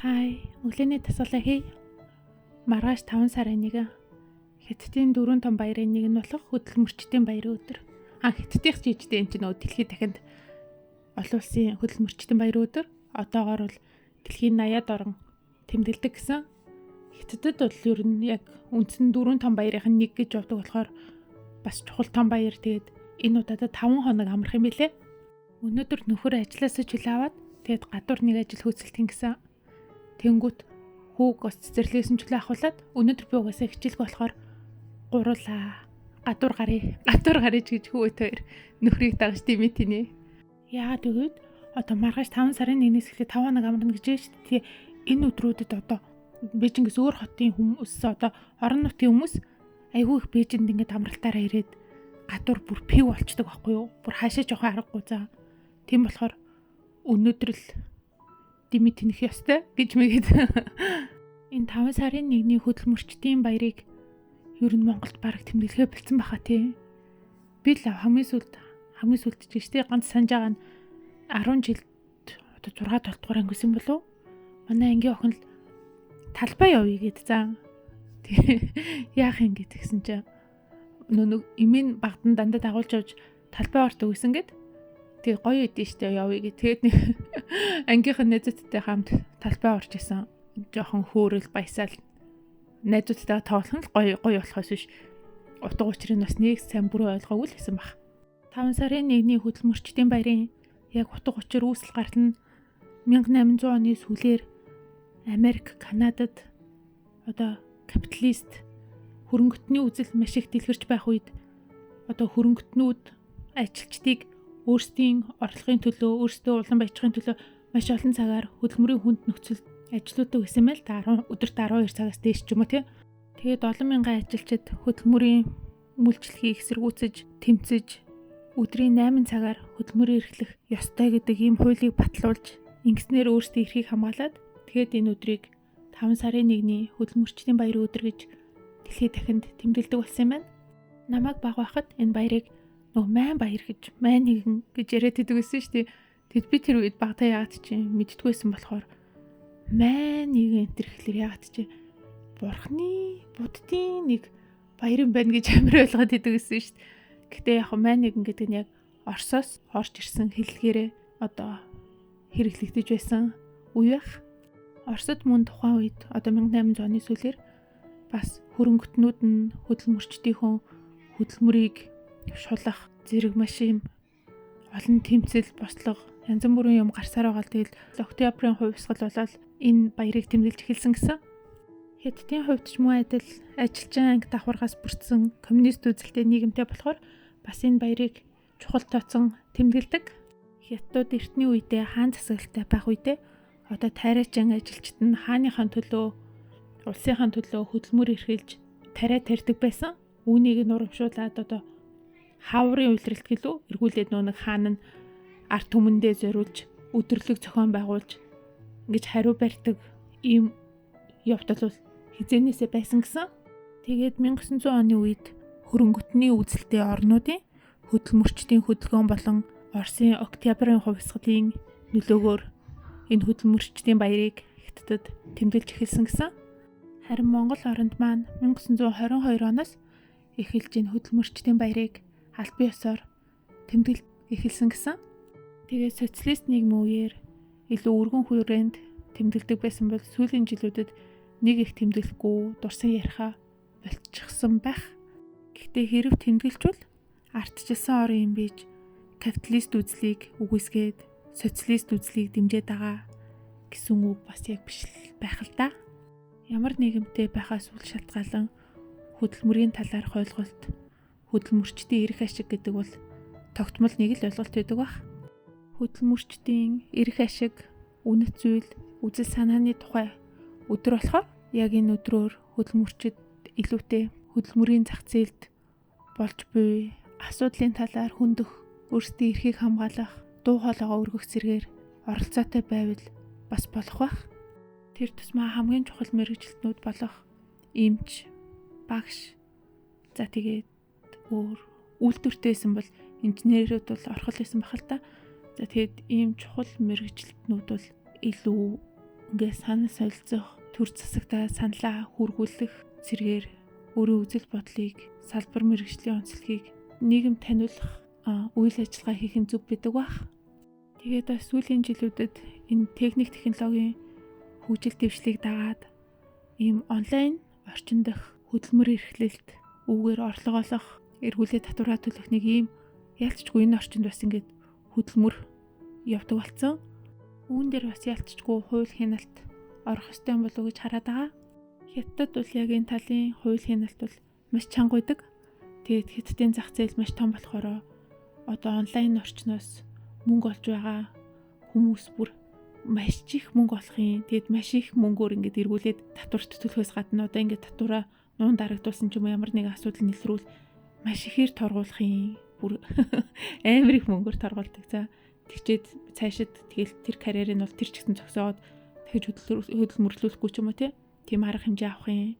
Хай, өглөөний тасгалаа хий. Маргааш 5 сарын 1. Хятадын дөрвөн том баярын нэг нь болох хөдөлмөрчдийн баярын өдөр. Хятадын жижигдээ энэ чинь дэлхийд дахинд олон улсын хөдөлмөрчдийн баярын өдөр. Одоогоор бол дэлхийн 80-ад орн тэмдэглэдэг гэсэн. Хятадд бол ер нь яг үндсэн дөрвөн том баярын нэг гэж явдаг болохоор бас чухал том баяр. Тэгээд энэ удаадаа 5 хоног амрах юм билээ. Өнөөдөр нөхөр ажилласаа чөлөө аваад тэгээд гадуур нэг ажил хөөцөлтөн гэсэн. Тэнгүүт хүүг бас цэцэрлэгээс чөлөө авахулаад өнөөдөр би угаасаа хичээлгүй болохоор гуруулаа гадуур гарыг гадуур гарыг гэж хүүтэй хоёр нөхрийг дагаж димитинэ. Яагаад гэвэл одоо маргааш 5 сарын 1-ээс эхлээд 5 хоног амарна гэж байна шүү дээ. Энэ өдрүүдэд одоо Бээжингээс өөр хотын хүмүүс одоо орон нутгийн хүмүүс айгүй их Бээжинд ингээд амралтаараа ирээд гадуур бүр пив болчдөг байхгүй юу? Бүр хаашаа жоохон аргагүй заа. Тийм болохоор өнөөдөр л димитинэх ёстой гэж мэгээд. Энэ 5 сарын 1-ний хөдөлмөрчдийн баярыг ер нь Монголд бараг тэмдэглэхээ болцсон баха тий. Би л хамгийн сүүлд ч гэж тий ганц санаж байгаа нь 10 жилд одоо 6 7 дугаар анги гэсэн болов. Манай ангийн охин л талбай явъя гэд заа. Яах юм гэт гэсэн чинь нөө нэг эмийн багдан дандаа дагуулж явж талбай ордог гэсэн гэд. Тэгээ гоё идэв штэ явъя гэд. Тэгээд нэг ангийнх нь найзуудтай хамт талбай орж исэн. Жохон хөөрөл баясаал найзуудтайгаа тоглох нь л гоё гоё болохоос биш. Утга учирыг бас нэг сайн бүрэн ойлгоогүй л байсан баг. 5 сарын 1-ний хөдөлмөрчдийн баярын яг утга учир үүсэл гарал нь 1800 оны сүүлээр Америк, Канадад одоо капиталист хөрөнгөтний үзэл маш их дэлгэрч байх үед одоо хөрөнгөтнүүд ажилчдыг өөрсдийн орлогын төлөө, өөрсдөө улам баяжихын төлөө маш олон цагаар хөдөлмөрийн хүнд нөхцөлд ажилтдаг гэсэн мэл та 10 өдөрт 12 цагаас дээш ч юм уу тий. Тэгээд олон мянган ажилчид хөдөлмөрийн мүлжлэгийг эсэргүүцэж, тэмцэж өдрийн 8 цагаар хөдөлмөрөө эрхлэх ёстой гэдэг ийм хуулийг батлуулж ингэснээр өөрсдийн эрхийг хамгаалаад тэгээд энэ өдрийг 5 сарын 1-ний хөдөлмөрчдийн баярын өдөр гэж дэлхийд дахинд тэмдэглэдэг болсон юм байна. Намайг баг байхад энэ баярыг нөгөө майн баяр гэж, майн нэгэн гэж яриад идэг байсан шүү дээ. Тэгэд би тэр үед багтаа яагаад чи мэддэггүй байсан болохоор майн нэгэн энэ төр гэхлээр яагаад чи бурхны буддын нэг баяр юм байна гэж амар ойлгоод идэг байсан шүү дээ. Гэтэ яг майн нэгэн гэдэг нь яг Оросоос орж ирсэн хэллэгээрээ одоо хэрэглэгдэж байсан үе байх. Оросд мөн тухайн үед одоо 1800 оны сүүлээр бас хөрөнгөтнүүд нь хөдөлмөрчдийнхөө хөдөлмөрийг шулах зэрэг маш юм олон тэмцэл, бослого, янз бүрийн юм гарсаар байгаа л тэгэл октябрийн хувьсгал болоод энэ баярыг тэмдэглэж эхэлсэн гэсэн. Хятадын хувьд ч мөн адил ажилчин анги давхаргаас бүрдсэн коммунист үзэлтэй нийгэмтэй болохоор бас энэ баярыг чухал тооцсон тэмдэглэдэг. Хятадууд эртний үедээ хаан засаглалтай байх үедээ одоо тариачин ажилчид нь хааныхаа төлөө, улсынхаа төлөө хөдөлмөр эрхэлж тариа тарьдаг байсан. Үүнийг нь урамшуулад одоо хааврын үйлрэлт гэлүү эргүүлээд нөө нэг хаан нь ард түмэндээ зориулж өдөрлөг зохион байгуулж ингэж хариу барьдаг ийм явдал бол хизээнээсээ байсан гэсэн. Тэгээд 1900 оны үед хөрөнгөтний үзэлтэй орнуудын хөдөлмөрчдийн хөдөлгөөн болон Оросын октябрийн хувьсгалын нөлөөгөөр энэ хөдөлмөрчдийн баярыг Хятадд тэмдэглэж эхэлсэн гэсэн. Харин Монгол оронд маань 1922 оноос эхэлж энэ хөдөлмөрчдийн баярыг албан ёсоор тэмдэглэж эхэлсэн гэсэн. Тэгээд социалист нийгмийн үеэр илүү өргөн хүрээнд тэмдэглэдэг байсан бол сүүлийн жилүүдэд нэг их тэмдэглэхгүй дурсан яриха болчихсон байх. Гэхдээ хэрв тэмдэглэжвэл ардчилсан орон юм бийж капиталист үзлийг үгүйсгээд социалист үзлийг дэмжиж байгаа гэсэн үг бас яг биш байх л да. Ямар нийгэмтэй байхаас үл шалтгаалan хөдөлмөрийн талаарх ойлголт, хөдөлмөрчдийн эрх ашиг гэдэг бол тогтмол нэг л ойлголт байдаг байх. Хөдөлмөрчдийн эрх ашиг, үнэт зүйл, үзэл санааны тухай өдөр болохоор яг энэ өдрөөр хөдөлмөрчид илүүтэй хөдөлмөрийн зах зээлд болж буй асуудлын талаар хөндөх, өөрсдийн эрхийг хамгаалах, дуу хоолойгоо өргөх зэргээр оролцоотой байвал бас болох байх. Тэр тусмаа хамгийн чухал мэргэжилтнүүд болох эмч, багш, за тэгээд өөр үйлдвэртэй байсан бол инженерүүд бол орхол байсан байх л та. За тэгээд ийм чухал мэргэжилтнүүд бол илүү Ингээд санал солилцох, төр засагтаа саналаа хүргүүлэх зэргээр өөрийн үзэл бодлыг, салбар мэргэжлийн онцлогийг нийгэм таниулах үйл ажиллагаа хийх нь зөв байдаг бах. Тэгээд бас сүүлийн жилүүдэд энэ техник технологийн хөгжил дэвшлийг дагаад ийм онлайн орчин дах хөдөлмөр эрхлэлт, үүгээр орлого олох, эргүүлээ татвараа төлөх нэг ийм ялцчгүй энэ орчинд бас ингээд хөдөлмөр явдаг болсон. Үүн дээр бас ялцчгүй хууль хяналт орох ёстой юм болов уу гэж хараад байгаа. Хятадд бол яг энэ талын хууль хяналт бол маш чанга байдаг. Тэгээд Хятадын зах зээл маш том болохоор одоо онлайн орчноос мөнгө олж байгаа хүмүүс бүр маш их мөнгө олох юм. Тэгээд маш их мөнгөөр ингээд эргүүлээд татварт төлөхөөс гадна одоо ингээд татвараа нуун дарагдуулсан ч юм уу ямар нэгэн асуудал нэлрүүл маш ихээр торгуулах юм. Бүр амар их мөнгөөр торгуулдаг. За тэгчээд цаашид тэгэл тэр карьерийг бол тэр чигтэн зогсооод дахиж хөдөлмөрлүүлэхгүй ч юм уу тийм арга хэмжээ авах юм.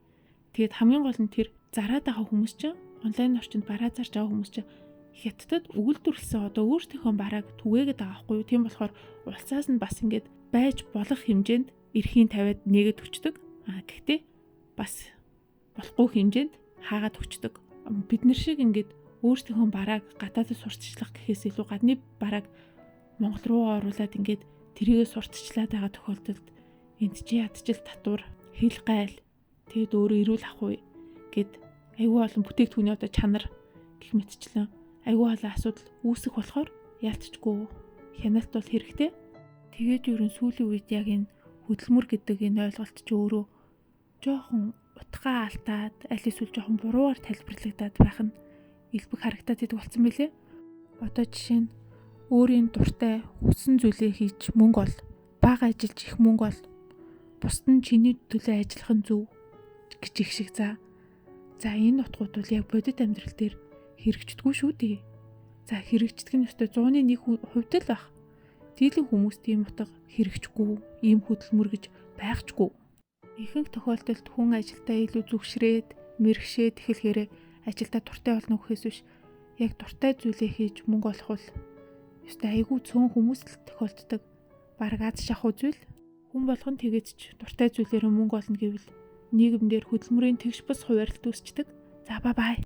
Тэгээд хамгийн гол нь тэр зараад байгаа хүмүүс чинь онлайн орчинд бараа зарж байгаа хүмүүс чинь Хятадд үйлдвэрлэсэн одоо өөрсдийнхөө барааг түгээгээд байгаа байхгүй юу. Тийм болохоор улсаас нь бас ингээд байж болох хэмжээнд эрхийн тавиад нээгээд өчтдөг. А гэхдээ бас болохгүй хэмжээнд хаагаад өчтдөг. Бид нар шиг ингээд өөрсдийнхөө барааг гадаадд сурталчлах гэхээс илүү гадны барааг Монгол руу оруулаад ингээд тэрийгэ сурталчлаад байгаа тохиолдолд энд чи ядчил татвар, хил гайл тэгээд өөрөө эрүүл ах уу гэд айгүй олон бүтээгдэхүүний одоо чанар гэх мэтчлэн айгүй олон асуудал үүсэх болохоор яалтчгүй хяналт бол хэрэгтэй. Тэгээд ер нь сүүлийн үед яг энэ хөдөлмөр гэдэг энэ ойлголт чи өөрөө жоохон утгаа алдаад аль эсвэл жоохон буруугаар тайлбарлагдаад байх нь илбэг харагдаад идэг болсон билээ. Одоо жишээ нь өөрийн дуртай хүссэн зүйлээ хийж мөнгө ол, бага ажиллаж их мөнгө ол, бусд нь чиний төлөө ажиллах нь зөв гэж их шиг за. За энэ утгууд бол яг бодит амьдрал дээр хэрэгждэггүй шүү дээ. За хэрэгждэг нь өстой 100% л байх. Дийлэн хүмүүс тийм утга хэрэгжихгүй, ийм хөдөлмөр гэж байгчгүй. Ихэнх тохиолдолд хүн ажилдаа илүү зүгшрээд, мэрэгшээд эхлэхээр ажилдаа дуртай болно гэхээс биш яг дуртай зүйлээ хийж мөнгө олох бол ёстой айгүй цөөн хүмүүс л тохиолддог. Бараг аз шахуу зүйл. Хүн болгон тэгэж ч дуртай зүйлээрээ мөнгө олно гэвэл нийгэмдэр хөдөлмөрийн тэгш бус хуваарлт үүсчдэг. За бай бай.